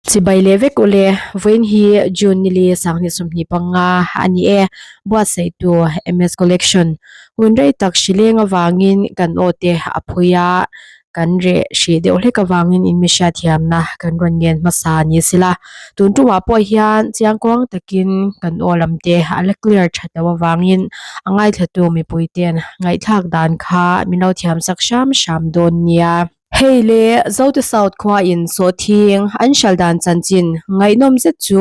Chibai leh vek ule, vawiin hi June nili 2025 a ni e, buatsaihtu MS Collection. Hun rei tak hrileng avangin kan aw te a phui a, kan reh hrih deuh hlek avangin in mi hriatthiamna kan rawn ngen hmasa ni sela. Tun tumah pawh hian chiangkuang takin kan aw lam te a la clear that loh avangin a ngaithlatu mipui ten ngaihthlak dan kha min lo thiamsak hram hram dawn nia. Hei le Zote South khua in sawhthing an hral dan chanchin ngaihnawm zet chu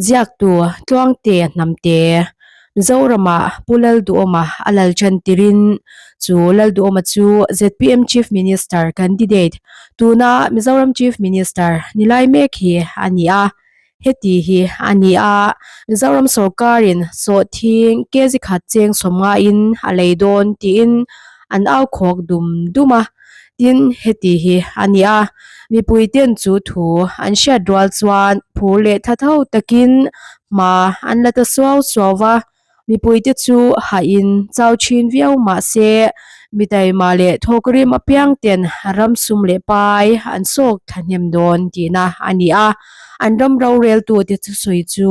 ziaktu Tluangte Hnamte Mizorama Pu Lalduhawma a lal tan tirin chu Lalduhawma chu zpm Chief Minister candidate tuna Mizoram Chief Minister ni lai mek hi a ni a. Heti hi a ni a, Mizoram sawrkarin sawhthing kg khat cheng sawmngain a lei dawn tiin an au khawk dum dum a. Tin, heti hi a ni a, mipui ten chu thu an hriat rual chuan phur leh tha tho takin hma an la ta suau suau va. Mipuite chu hahin chau thin viau mah se, mi taima leh thawkrim apiang ten ram sum leh pai an sawk thahnem dawn tihna a ni a. An ram roreltute thusawi chu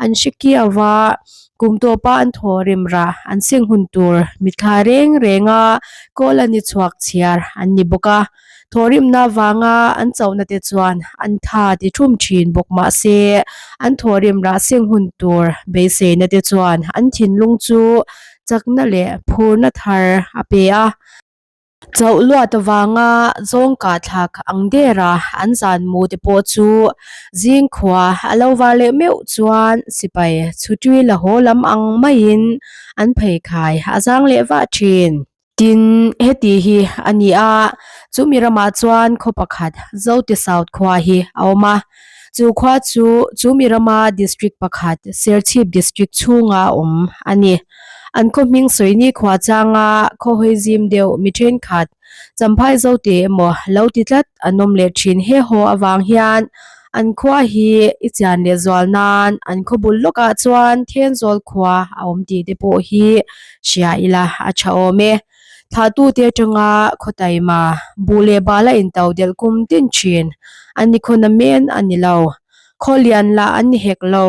an hre kiau va, kum tawpa an thawhrim rah an seng hun tur mitthla reng renga kawl a ni chhuak chhiar an ni bawk a. Thawhrimna vanga an chauhna te chuan an tha ti thum thin bawk mah se, an thawhrim rah seng hun tur beiseina te chuan an thinlung chu chakna leh phurna thar a pe a. Chauh luat avanga zawng kah thlak ang dera an zan mu te pawh chu zing khua a lo var leh meuh chuan sipai chhutui la haw lam ang maiin an pheikhai a zang leh vah thin. Tin, heti hi a ni a, chumi ramah chuan khaw pakhat Zote South khua hi a awm a. Chu khua chu chumi rama district pakhat Serchhip district chhunga awm a ni. An khaw hming sawi ni khua changa khaw hawi zim deuh mi thenkhat Champhai Zote emaw lo ti tlat an awm leh thin he haw avang hian an khua hi i chian leh zual nan an khaw bul lawkah chuan Thenzawl khua a awm tih te pawh hi hria ila a tha awm e. Thlahtute atanga khaw taima, buh leh bala into delh kum tin thin. An ni khaw namen a ni lo. Khaw lian lah an ni hek lo.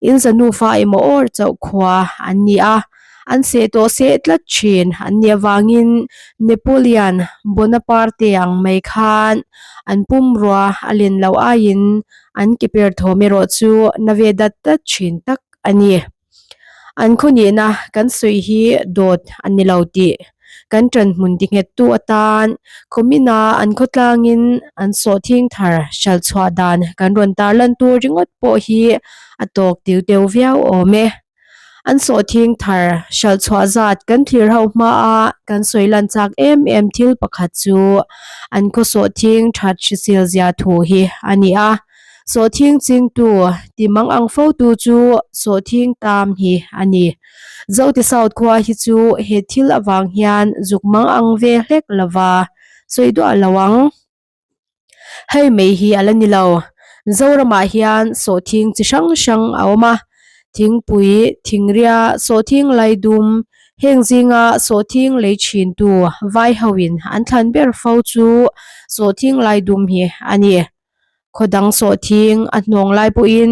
In za nufa emaw awr chauh khua an ni a. An seh tawh seh tlat thin an nih avangin Napoleon Bonaparte ang mai khan an pumrua a len loh aiin an ke per thawm erawh chu na ve dat dat thin tak a ni. An khaw nihna kan sawi hi dawt a ni lo tih kan ṭanhmun tinghettu atan khawmina an khawtlangin an sawhthing thar hralh chhuah dan kan rawn tarlan tur ringawt pawh hi a tawk tiu teu viau awm e. An sawhthing thar hralh chhuah zat kan thlir ho hmaa kan sawi lan chak em em thil pakhat chu an khaw sawhthing that hrisel zia thu hi a ni a. Sawhthing chingtu ti mang ang fotu chu sawhthing tam hi a ni. Zote South khua hi chu he thil avang hian zuk mang ang ve hlek lova sawi duah lo ang. Hei mai hi a la ni lo. Mizoramah hian sawhthing chi hrang hrang a awm a. Thingpui, thingria, sawhthing laidum, heng zinga sawhthing lei thintu vai hoin an thlan ber fo chu sawhthing laidum hi a ni. Khaw dang sawhthing a hnawng lai pawhin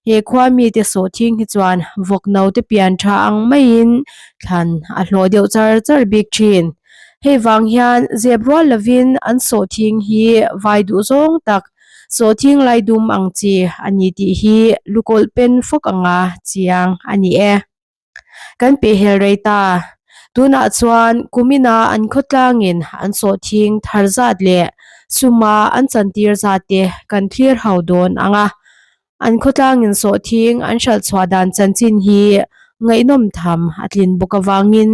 he khua mite sawhthing hi chuan vawk naute pian tha ang maiin thlan a hlawh deuh char char bik thin. Hei vang hian zep rual lovin an sawhthing hi vai duh zawng tak sawhthing lai dum ang chi a ni tih hi lukawlh pen fawk anga chiang a ni e. Kan pehhel rei ta. Tunah chuan kumina an khawtlangin an sawhthing thar zat leh suma an chantir zat te kan thlir ho dawn ang a. An khawtlangin sawhthing an hralh chhuah dan chanchin hi ngaihnawm tham a tlin bawk avangin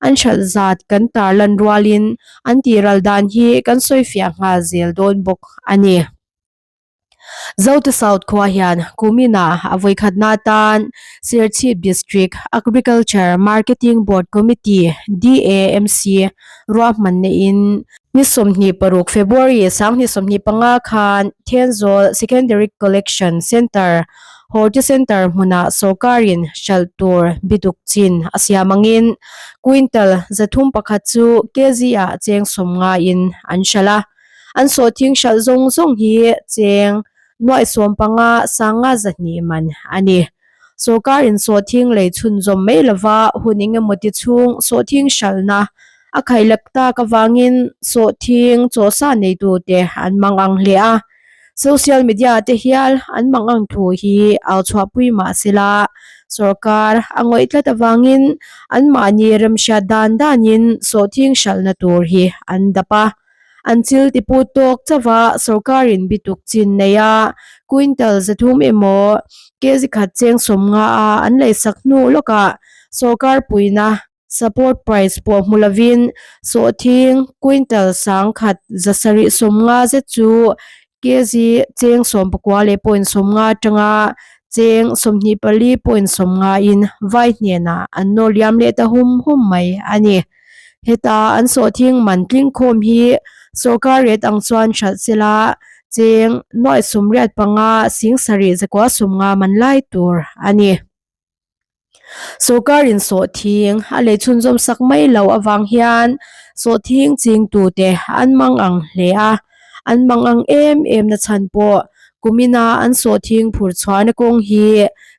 an hralh zat kan tarlan rualin an tihral dan hi kan sawifiah nghal zel dawn bawk a ni. Zote South khua hian kumina a vawikhatna atan Serchhip District Agriculture Marketing Board Committee, DAMC, ruahman neihin ni 26 February 2025 khan Thenzawl Secondary Collection Centre, Horti Centre hmunah sawrkarin hralh tur bituk chin a siam angin quintal 301 chu kg ah cheng 50 in an hralh a. An sawhthing hralh zawng zawng hi cheng Nuaih 15 sanga 200 man a ni. Sorkar in sawhthing lei chhunzawm mai lova hun engemaw ti chhung sawhthing hralhna a khailak tak avangin sawhthing chawhsa neitute an mang ang hle a. Social media te hial an mang ang thu hi au chhuahpui mah sela sorkar a ngawih tlat avangin anmahni remhriat dan danin sawhthing hralhna tur hi an dap a. An chil tipu tawk chauh a, sorkarin bituk chin nei a, quintal 300 emaw kg khat cheng 50 a an leisak hnu lawkah sorkar puina support price pawh hmu lovin sawhthing quintal 1,750 zet chu kg cheng 19 leh point 50 atanga cheng 24 point 50 in vai hnenah an nawr liam leh ta hum hum mai a ni. Heta an sawhthing man tling khawm hi sorkar rate ang chuan hralh sela cheng nuaih 85 7 zakua 50 man lai tur a ni. Sorkarin sawhthing a lei chhunzawm sak mai lo avang hian sawhthing chingtute an mang ang hle a, an mang ang em em na chhan pawh kumina an sawhthing phur chhuahna kawng hi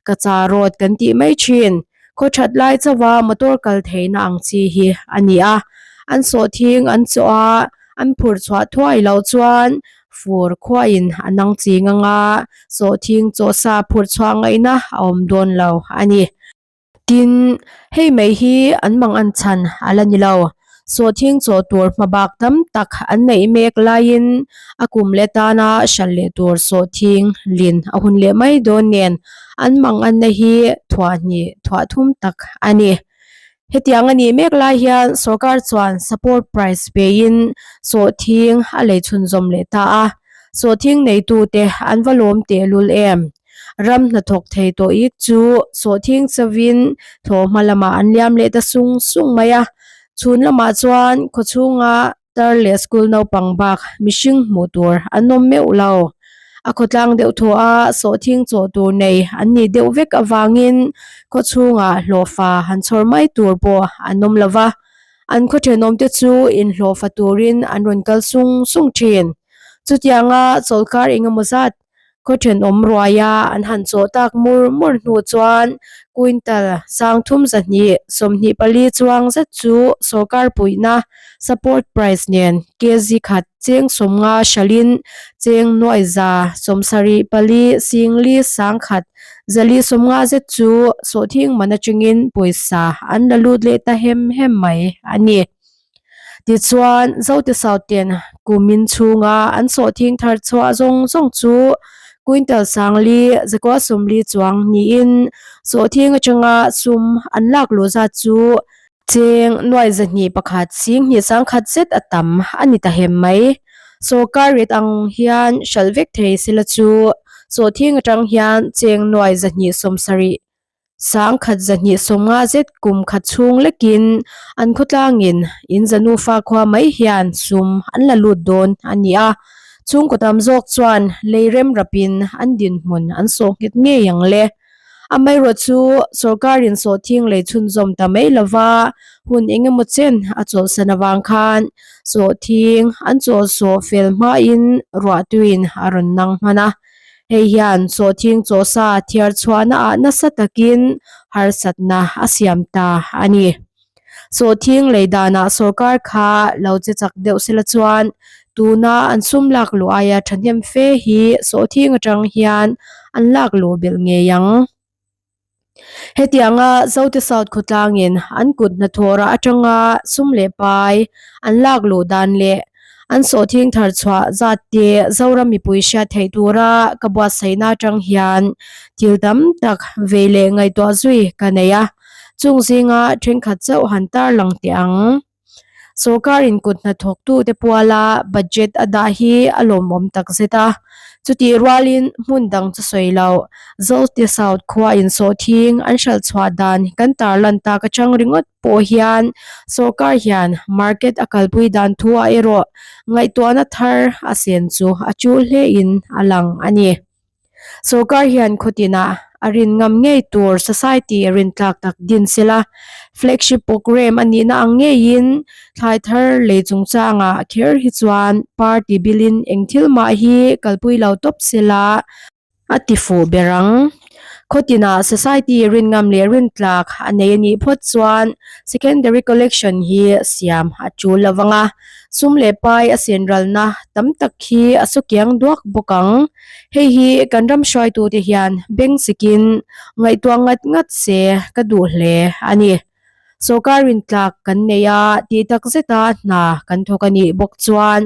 kacha road kan tih mai thin. Khaw that lai chauha motor kal theihna ang chi hi a ni a, an sawhthing an chawh a, an phur chhuah thuai loh chuan fur khuain a nang ching anga sawhthing chawhsa phur chhuah ngaihna a awm dawn lo a ni. Tin, hei mai hi an mang an chhan a la ni lo. Sawhthing chaw tur hmabak tam tak an neih mek laiin a kum leh tana hral leh tur sawhthing lin a hun leh mai dawn nen an mang anna hi thuah hnih thuah thum tak a ni. Hetiang a nih mek lai hian sorkar chuan support price peiin sawhthing a lei chhunzawm leh ta a, sawhthing neitute an va lawm tehlul em? Ram hnathawk thei tawh ik chu sawhthing chavin thlawhhma lamah an liam leh ta sung sung mai a. Chhun lamah chuan khawchhunga tar leh school naupang bak mihring hmuh tur an awm meuh lo. A khawtlang deuh thaw a sawhthing chawh tur nei an nih deuh vek avangin khawchhungah hlawhfa han chhawr mai tur pawh an awm lo va. An khaw thenawmte chu inhlawhfa turin an rawn kal sung sung thin. Chutianga chawlhkar engemaw zat Khaw thenawm ruaia an han chawh tak mur mur hnu chuan quintal 3224 chuang zet chu sorkar puihna support price nen kg khat cheng 50 hralhin cheng nuai 74 singli 1000 450 zet chu sawhthing man atangin pawisa an la lut leh ta hem hem mai a ni. Tichuan, Zote South-ten kumin chhunga an sawhthing thar chhuah zawng zawng chu quintal 4,000 zakua 40 chuang niin sawhthing atanga sum an lak luh zat chu cheng nuai 201 sing hnih 10,000 zet a tam a ni ta hem mai. Sorkar rate ang hian hralh vek thei sela chu sawhthing atang hian cheng nuai 270 1250 zet kum khat chhung lekin an khawtlangin in za nufa khua mai hian sum an la lut dawn a ni a. Chhungkaw tam zawk chuan lei rem rapin an dinhmun an sawh nghet ngei ang le. Amaherawh chu sorkarin sawhthing lei chhunzawm ta mai lova hun engemaw chen a chawlhsan avang khan sawhthing an chawlsawh fel hmain ruahtuiin a rawn nang hman a. Hei hian sawhthing chawhsa thiar chhuahna ah nasa takin harsatna a siam ta a ni. Sawhthing lei danah sorkar kha lo che chak deuh sela chuan tuna an sum lak luh aia thahnem fe hi sawhthing atang hian an lak luh belh ngei ang. Hetianga Zote South khawtlangin an kut hnathawhrah atanga sum leh pai an lak luh dan leh an sawhthing thar chhuah zat te Zoram mipui hriat theih tura ka buatsaihna atang hian thil tam tak vei leh ngaihtuah zui ka nei a, chung zinga thenkhat chauh han tarlang teh ang. Sorkarin kut hnathawktute puala budget a dah hi a lawmawm takzet a, chutih rualin hmun dang chu sawi lo. Zote South khua insawhthing an hralh chhuah dan kan tarlan tak atang ringawt pawh hian sorkar hian market a kalpui dan thuah erawh ngaihtuahna thar a sen chu a tul hlein a lang a ni. Sorkar hian khawtinah A rin ngam ngei tur society rintlak tak din sela, flagship programme a nihna ang ngeiin thlai thar lei chungchangah kher hi chuan party bilin eng thil mah hi kalpui lo tawp sela a ti fuh ber ang. Khawtinah society rin ngam leh rintlak a nei a nih phawt chuan secondary collection hi siam a tul lo vang a, sum leh pai a senralna tam tak hi a sukiang duak bawk ang. Hei hi kan ram hruaitute hian beng sikin ngaihtuah ngat ngat se ka duh hle a ni. Sorkar rintlak kan nei a tih tak zeta hna kan thawk a nih bawk chuan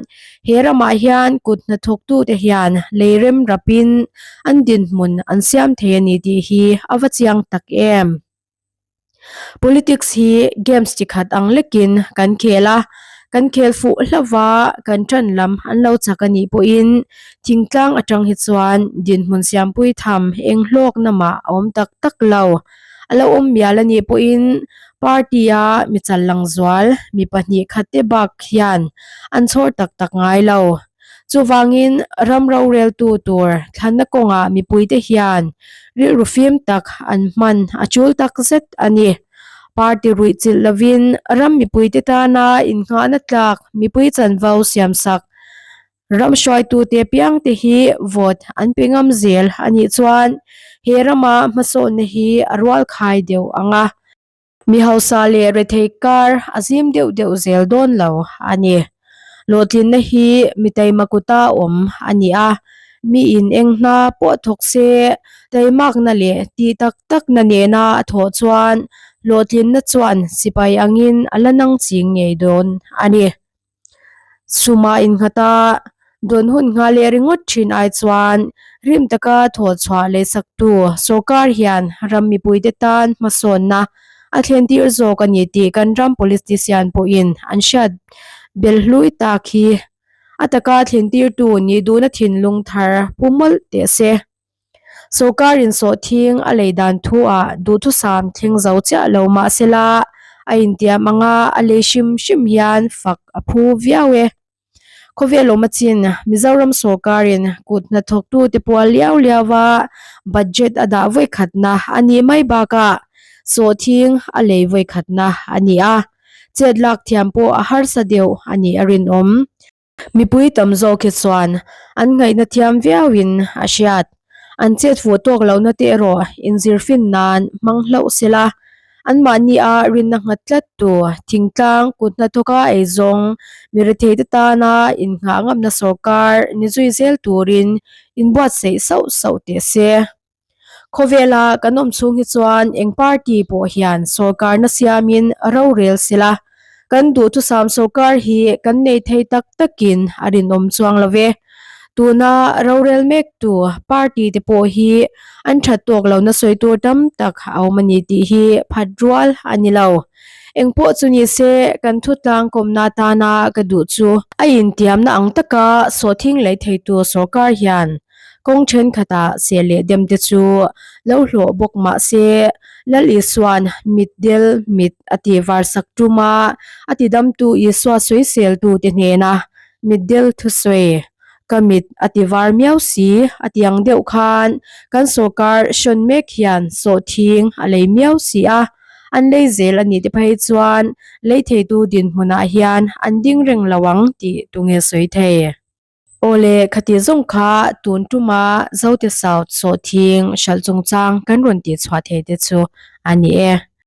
he ramah hian kut hnathawktute hian lei rem rapin an dinhmun an siam thei a ni tih hi a va chiang tak em. Politics hi games chi khat ang lekin kan khel a, kan khel fuh hlauh a, kan ṭan lam an lo chak a nih pawhin thingtlang aṭang hi chuan dinhmun siampui tham eng hlawkna mah a awm tak tak lo. A lo awm mial a nih pawhin party a mi chal lang zual mi pahnih khat te bak hian an chhawr tak tak ngai lo. Chuvangin ram roreltu tur thlanna kawngah mipuite hian rilru fim tak an hman a tul tak zet a ni. Party ruih chilh lovin ram mipuite tana innghahna tlak mipui chanvo siamsak ram hruaitute piangte hi vote an pe ngam zel a nih chuan he rama hmasawnna hi a rualkhai deuh ang a. Mi hausa leh rethei kar a zim deuh deuh zel dawn lo a ni. Hlawhtlinna hi mi taima kuta awm a ni a, mi in eng hna pawh thawk se taimakna leh tih tak takna nena a thawh chuan hlawhtlinna chuan sipai angin a la nang ching ngei dawn a ni. Suma innghat a, dawn hun nghah leh ringawt thin ai chuan rim taka thawh chhuah leh saktu sorkar hian ram mipuite tan hmasawnna a thlen tir zawk a ni tih kan ram politician pawhin an hriat bel hlui tak hi a taka thlen tirtu nih duhna thinlung thar pu mawlh teh se. Sorkar insawhthing a lei dan thu ah duhthusam thleng zo chiah lo mah sela a intiam anga a lei hrim hrim hian fak a phu viau e. Khawvel awm a chin Mizoram sorkarin kut hnathawktute pual liau liau a budget a dah vawikhatna a nih mai bakah sawhthing a lei vawikhatna a ni a, chet lak thiam pawh a harsa deuh a nih a rinawm. Mipui tam zawk hi chuan an ngaihna thiam viauin a hriat. An chet fuh tawk lohna te erawh inzir fin nan hmang hlauh sela, anmahni a rinna nghat tlat tu thingtlang kut hnathawka eizawng mi retheite tana innghah ngamna sawrkar ni zui zel turin inbuatsaih sauh sauh teh se. Khawvela kan awm chhung hi chuan eng party pawh hian sawrkarna siamin rorel sela, kan duhthusam sawrkar hi kan nei thei tak takin a rinawm chuang lo ve. Tuna rorel mektu party te pawh hi an that tawk lohna sawi tur tam tak a awm a ni tih hi phat rual a ni lo. Eng pawh chu ni se kan thutlang kawmna atana ka duh chu a intiamna ang taka sawhthing lei theitu sawrkar hian Kawng thenkhatah seh leh dem te chu lo hlawh bawk mah se, Lal Isua'n mit del mit a tih var sak tum a, a tidamtu Isua sawiseltu te hnena mit del thusawi, Ka mit a ti var miau si a ti ang deuh khan kan sawrkar hrawn mek hian sawhthing a lei miau si a, an lei zel a nih te phei chuan lei theitu dinhmunah hian an ding reng lo ang tih tunge sawi thei. Awle, khati zawng kha tun tuma Zote South sawhthing hralh chungchang kan rawn tihchhuah thei te chu a ni e.